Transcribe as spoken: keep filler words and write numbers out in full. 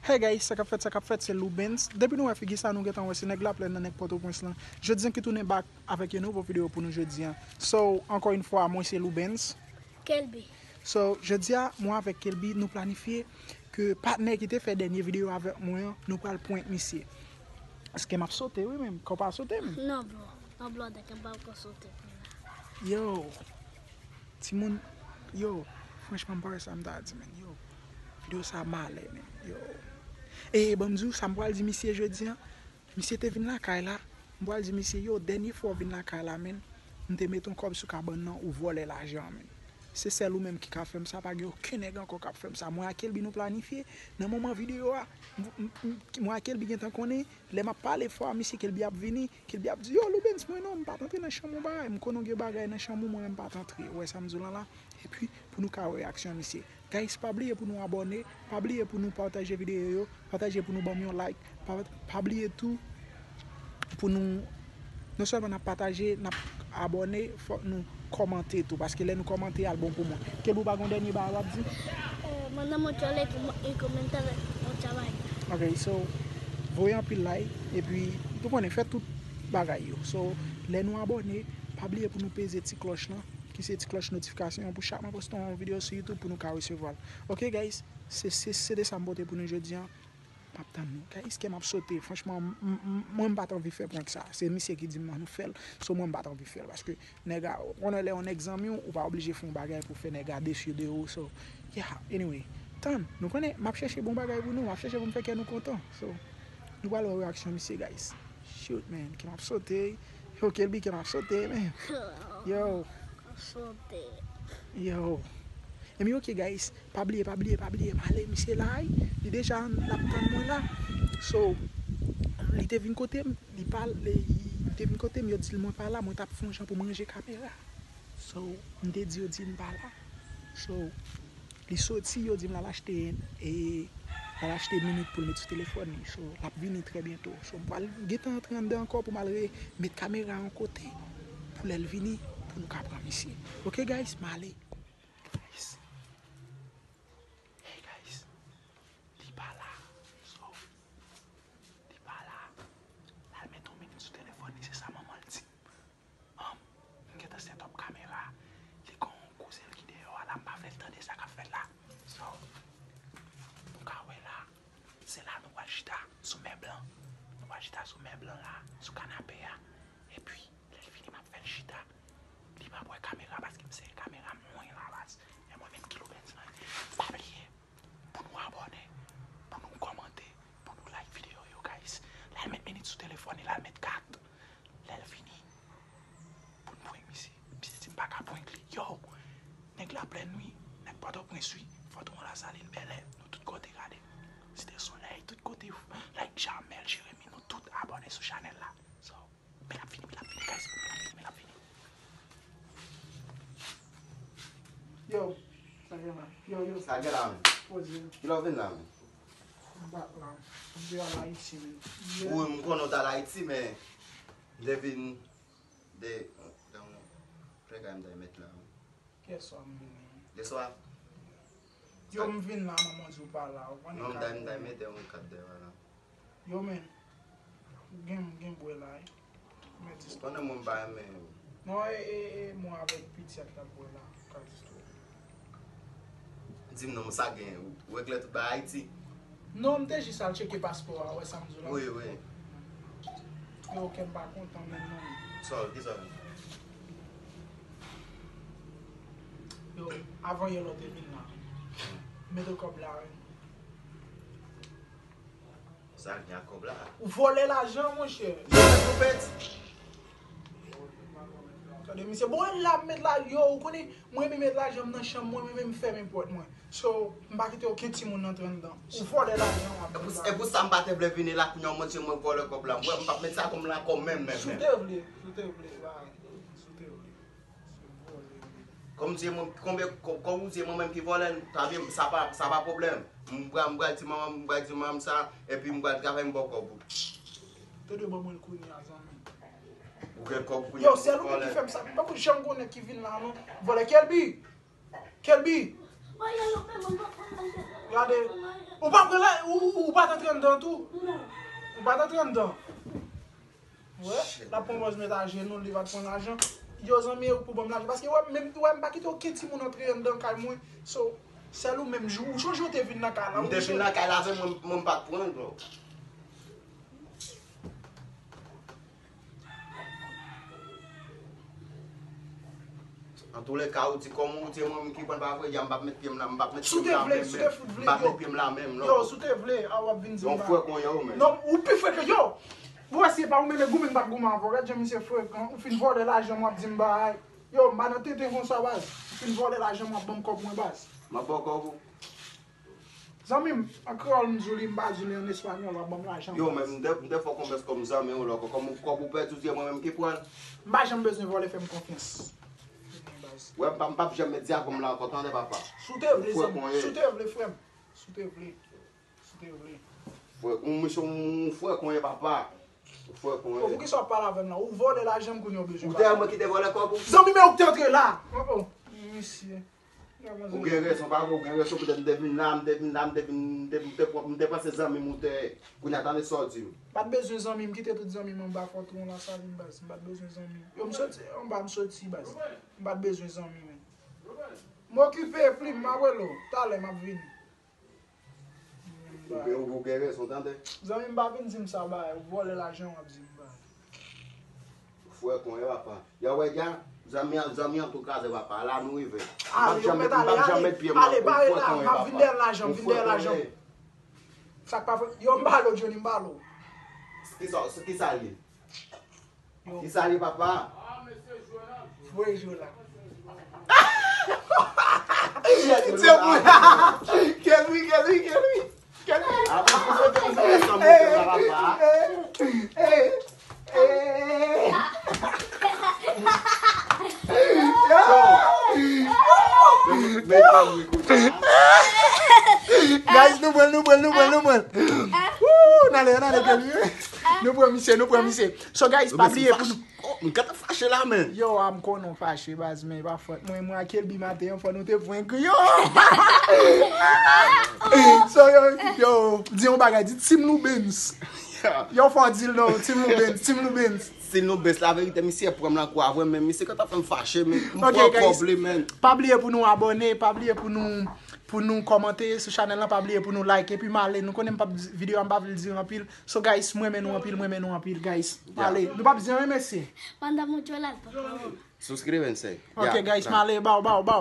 Hey guys, sa k ap fèt, sa k ap fèt, se Loubens. Depi nou wè figi sa, nou gentan wè se nèg Laplèn nan, nèg Pòtoprens lan. Jodi an ki tounen back avèk yon nouvo videyo pou nou jodi an. So, ankò yon fwa, mwen se Loubens. Kelby. So, jodi a, mwen avèk Kelby, nou planifye ke patnè ki te fè dènye videyo avèk mwen an, nou pral prank misye. Èske m ap sote, wi, menm? Kò pa sote, menm? Non, bro. Non, bro, dèk m pa kò sote kounye a. Yo, timoun, yo, franchman, m pa wè sa m ta di, menm. Yo, videyo sa malè, menm. Yo. E, ban m di w, sa m pral di misye jodi an, misye te vin lakay la. M pral di misye, yo, dènye fwa w vin lakay la, menm, m te met yon kòb sou kabann nan, ou vòlè lajan an, menm. Se sèl ou menm ki ka fè m sa, pa gen okenn nèg ankò k ap fè m sa. Mwen ak Kelby nou planifye, nan moman videyo a, m- m- m- mwen ak Kelby gentan konnen, lè m ap pale fò a misye, Kelby ap vini, Kelby ap di, yo, Loubens, mwen non, m pa t antre nan chanm ou bagay, m konnen w gen bagay nan chanm ou, mwen menm m pa t antre. Ou wè sa m di w lan la? Epi, pou nou ka wè reyaksyon misye. Guys, pa bliye pou nou abòne, pa bliye pou nou pataje videyo yo, pataje pou nou ban m yon like, pa, pa bliye tou pou nou, non sèlman n ap pataje, n ap abòne, fòk nou kòmante tou, paske lè nou kòmante, al bon pou mwen. Kelby, ou pa gon dènye bagay w ap di? Eh, manda mucho like y comenta mucha vaina. Ok, so, voye anpil like, epi, nou konnen, fè tout bagay yo. So, lè nou abòne, pa bliye pou nou peze ti klòch lan, ki se ti klòch notifikasyon an, pou chak mwen poste yon videyo sou YouTube pou nou ka resevwa l. Ok, guys, se, se, se de sa m pote pou nou jodi an. M ap tann nou. Guys, kè m ap sote. Franchman, m- m- mwen m pa t anvi fè prank sa. Se misye ki di m ann nou fè l. So mwen m pa t anvi fè l. Paske nèg a, ou konnen lè yon nèg zanmi w, ou pa oblije fè yon bagay pou fè nèg a desi de ou. So, yeah, anyway. Tann, nou konnen, m ap chèche bon bagay pou nou. M ap chèche pou m fè kè nou kontan. So, nou pral wè reyaksyon misye, guys. Shoot, man. Kè m ap sote. Yo, Kelby, kè m ap sote, man. Yo. Sote. Yo. Ebyen, ok, guys. Pa bliye, pa bliye, pa bliye. M ale, misye la, wi. Li deja l ap tann mwen la. So, li te vin kote m, li pa, li, li te vin kote m, yo di l mwen pa la, mwen t ap fè yon jan pou m ranje kamera. So, m te di yo di m pa la. So, li soti, yo di m l al achte, e, l al achte minit pou l met sou telefòn li. So, l ap vini trè byento. So, m pral gentan antre anndan ankò pou m al re- met kamera yon kote, pou lè l vini, pou nou ka pran misye. Ok, guys, m ale. Guys. Hey, guys. Li pa la. So, li pa la. L al met yon minit sou telefòn li, se sa manman l di m. An, m gentan set up kamera. Li gon kouzen l ki deyò a la, m pa vle l tande sa k ap fèt la. So, nou ka wè la. Se la nou pral chita sou mèb lan. Nou pral chita sou mèb lan la, sou kanape a. Epi, lè l vini, m ap fè l chita. Li p ap wè kamera paske m sere kamera mwen la baz. E mwen menm ki Loubens lan. Pa bliye pou nou abòne, pou nou kòmante, pou nou like videyo yo, guys. L al met minit sou telefòn li, l al met kat. Lè l vini, pou n prank misye. Misye di m pa ka prank li. Yo! Nèg Laplèn wi, nèg Pòtoprens wi, Fòtowon, Lasalin, Bèlè, nou tout kote gade. Site Solèy, tout kote, like Jamèl, Jeremi, nou tout abòne sou chanèl la. So, men l ap vini, men l ap vini, guys, men l ap vini, men l ap vini. Yo, sa gen la? Yo, yo. Sa gen la, men? Poze. Kilè w vin la, men? M pa t la. M te al Ayiti, men. Wi, m konnen w t al Ayiti, men m te vin de, de yon trè kay m t al met la, men. Yèswa m vini. Yèswa? Yo, m vin la, manman di w pa la. Ou konnen. Non, m t al, m t al mete yon kat dèyè la. Yo, men, gen, gen bwè la, wi. Mèt istwa. Ou konnen mwen m pa renmen. Non, e, e, e, mwen avèk piti a ki t ap bwè la, kat istwa. Di m non, sa gen, ou regle tout bagay Ayiti? Non, m te jis al tcheke paspò a, wè sa m di w la. Wi, wi. Yo, kè m pa kontan menm non. Sa w, kisa w vin fè? Yo, avan yè lè w te vin la. Mete kòb la, wi. Sa l gen ak kòb la? Ou vòlè lajan, monchè. Yo, mèt ou pèdi. Gade, misye, bon, e la m met la, yo, ou konnen, mwen renmen met lajan m nan chanm mwen, mwen menm m fèmen pòt mwen. So, m pa kite okenn timoun antre anndan. Ou vòlè lajan w ap. E pou, e pou sa m pa te vle vini la, kounye a w montre mwen vòlè kòb la. Mwen, m p ap met sa kòm la kòm menm, menm, menm. Si w te vle, si w te vle, ba, si w te vle. Kòm di mwen, konbyen, kò-, kòm ou di mwen menm ki vòlè, sa vle, sa pa, sa pa pwoblèm. M pral, m pral di manman, m pral di manman m sa, epi m pral travay, m ba w kòb ou. Tande manman l kounye a, zanmi. Ou gen kòb kounye a. Yo, sèl ou menm ki fè m sa. M pa konn janm gon nèg ki vin la, non. Vòlè, Kelby! Kelby! Gade, ou pa pran la, ou, ou, ou pa t antre anndan tou. Ou pa t antre anndan. Wè, l ap pran pòz met ajenou, li pa t pran lajan. Yo, zanmi, ou pou ban m lajan. Paske, wè, menm, wè, m pa kite okenn timoun antre anndan kay mwen. So, sèl ou menm, jou, ou chonje ou te vin nan kay la, ou te vin nan kay la, se mwen, mwen m pa t pran l, bro. Antouleka, ou di kòman ou di mwen ki pran pa vre, ya m p ap met pye m la, m p ap met pye m la menm, menm. M p ap met pye m la menm, non. Yo, si w te vle, a w ap vin di m. Yon frè konyen ou menm. Non, ou pi frè ke yo. Ou wè si e pa ou menm e goumen m p ap goumen avè w. Gad jan misye frekan, ou fin vòlè lajan m w ap di m bay. Yo, m pa nan tenten konsa, baz. Ou fin vòlè lajan m w ap ban m kòb mwen, baz. M ap ba w kòb ou. Zanmi m, an kreyòl m di w li, m pa di w li an espanyòl, w ap ban m lajan. Yo, men m te, m te fè w konfyans kòm zanmi w, lòk, kòm kòb ou pèdi, ou di e mwen menm ki pran l. M pa janm bezwen vòlè fè m konfyans. Wè, m pa, m p ap janm met dyakon m la ankò, tande, papa. Si w te vle, zanmi, si w te vle, frè m. Si w te vle. Si w te vle. Frè, ou misye, ou frè konyen, papa. Ou frè konyen. Poukisa w ap pale avè m la? Ou vòlè lajan m kounye a w bezwen. Ou te wè mwen ki te vòlè kòb ou? Zanmi, men ou k te antre la. Oh, oh. Misye. Ou gen rezon, pa vre, ou gen rezon, poutèt m te vin la, m te vin la, m te vin, m te, m te, m te panse zanmi m ou te ye. Kounye a, tande sa w di m. M pa t bezwen zanmi, m kite tout zanmi m anba fòtwon Lasalin, baz. M pa t bezwen zanmi. Yo, m soti anba, m soti, baz. M pa t bezwen zanmi, men. M okipe, plim, m ap rele w. Talè, m ap vini. Ou gen, ou gen rezon, tande. Zanmi m pa vin di m sa, bay. Ou vòlè lajan, w ap di m, bay. Frè konyen, papa. Yo, wè, gya, zanmi an, zanmi an tou kraze, papa. La nou rive. M p ap janm met, m p ap janm met pye m nan kou. Ale, pale la, m ap vin dèyè lajan, m vin dèyè lajan. Sa k pa fè, yo, m balo, Johnny, m balo. Kisa, kisa l ye? Kisa l ye, papa? Voye Jola. Kelvin, Kelvin, Kelvin, Kelvin. Kelvin. Guys, nou pran, nou pran, nou pran, nou pran. Woo, n ale, n ale, Kelvin. Nou pran misye, nou pran misye. So, guys, pa bliye pou nou. Oh, m gentan fache la, men. Yo, a, m konnen w fache, baz, men pa fòt mwen. Mwen ak Kelby maten an, fò nou te pran griyo. So, yo, yo, di yon bagay, di Team Lubens. Yo, fò w di l non, Team Lubens, Team Lubens. Team Lubens, laverite, misye pran m nan kou a vre, men misye gentan fè m fache, men m pran pwoblèm, men. Pa bliye pou nou abòne, pa bliye pou nou, pou nou kòmante sou chanèl lan, pa bliye pou nou like, epi m ale, nou konnen m p ap di, videyo a m pa vle l dire anpil. So, guys, m renmen nou anpil, m renmen nou anpil, guys. Ale, nou p ap di anyen, mesye. Manda mucho el alto. Suscríbense. Ok, guys, m ale, baw, baw, baw.